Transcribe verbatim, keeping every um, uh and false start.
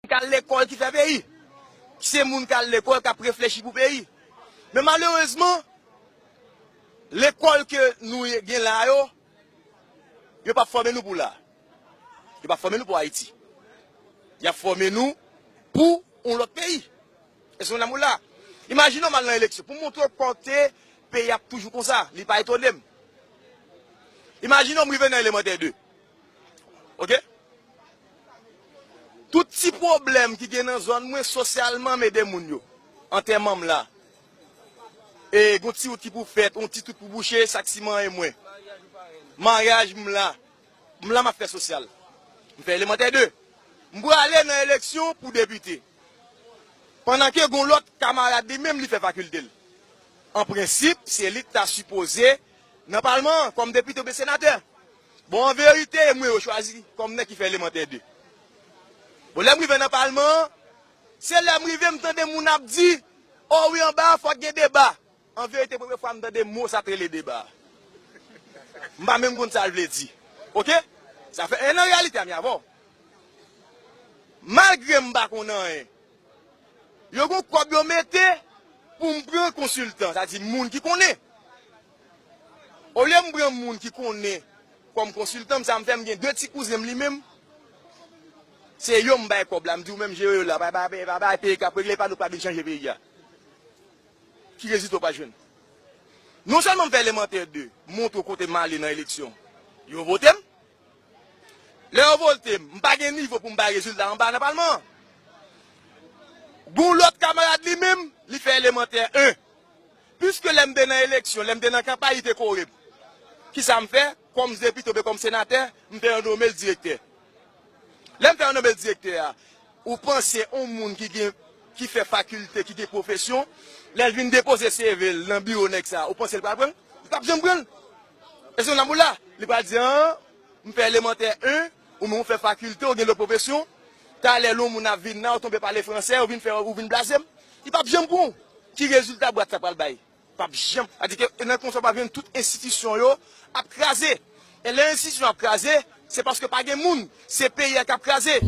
k al lekòl ki fè peyi. Se moun k al lekòl k ap reflechi pou peyi. Men malerezman, lekòl ke nou gen la yo, yo p ap fòme nou pou la. Yo p ap fòme nou pou Ayiti. Y ap fòme nou pou yon lòt peyi. Èske nou la? Imajine w m al nan eleksyon. Pou m montre w kote peyi ap toujou konsa, li pa etone m. Imajine w m rive nan elemantè de. Oke? Tout ti pwoblèm ki gen nan zòn mwen sosyalman m ede moun yo. Antèman m la. E gon ti wout ki pou fèt, yon ti tout pou bouche, sak siman e mwen. Maryaj m la. M la m ap fè sosyal. M fè elemantè de. M prale nan eleksyon pou depite. Pandan ke gon lòt kamarad li menm li fè fakilte l. An prensip, se li ki ta sipoze nan palman an kòm depite oubyen senatè. Bon, an verite, e mwen yo chwazi kòm nèg ki fè elemantè de. Bon, lè m rive nan palman an, se lè m rive m tande moun ap di, o wi, anba a fòk gen deba. An verite, premye fwa m tande mo sa t rele deba. M pa menm konn sa l vle di. Oke? Sa fè en an reyalite a, m avè w. Malgre m pa konn anyen, yo gon kòb yo mete pou m pran konsiltan, sa di moun ki konnen. Olye m pran moun ki konnen kòm konsiltan m, sa m fè m gen de ti kouzen m li menm. Se yo m bay kòb la, m di ou menm jere yo la, pa, pa, pa, pa, pa peye k ap regle, pa nou pa vin chanje peyi a. Ki rezilta w pa jwenn? Non sèlman m fè elemantè de, montre w kote m ale nan eleksyon. Yo vote m. Lè yo vote m, m pa gen nivo pou m bay rezilta anba nan palman an. Gon lòt kamarad li menm, li fè elemantè en. Piske lè m te nan eleksyon, lè m te nan kanpay, li te kore m. Kisa m fè? Kòm depite oubyen kòm senatè, m fè yo nome l direktè. Lè m fè yo nome l direktè a, ou panse yon moun ki gen, ki fè fakilte, ki gen pwofesyon, lè l vin depoze C V l nan biwo nèg sa, ou panse l pral pran l? Li p ap janm pran l. Èske nou la pou la? Li pral di, an, m fè elemantè en, ou menm ou fè fakilte, ou gen lòt pwofesyon, talè lè yon moun ap vin la, ou tonbe pale fransè, ou vin fè, ou vin blaze m. Li p ap janm pran w. Ki rezilta bwat sa pral bay? P ap janm. Sa di ke nan konsa w ap jwenn tout enstitisyon yo ap kraze. E lè enstitisyon ap kraze, se paske pa gen moun. Se peyi a k ap kraze.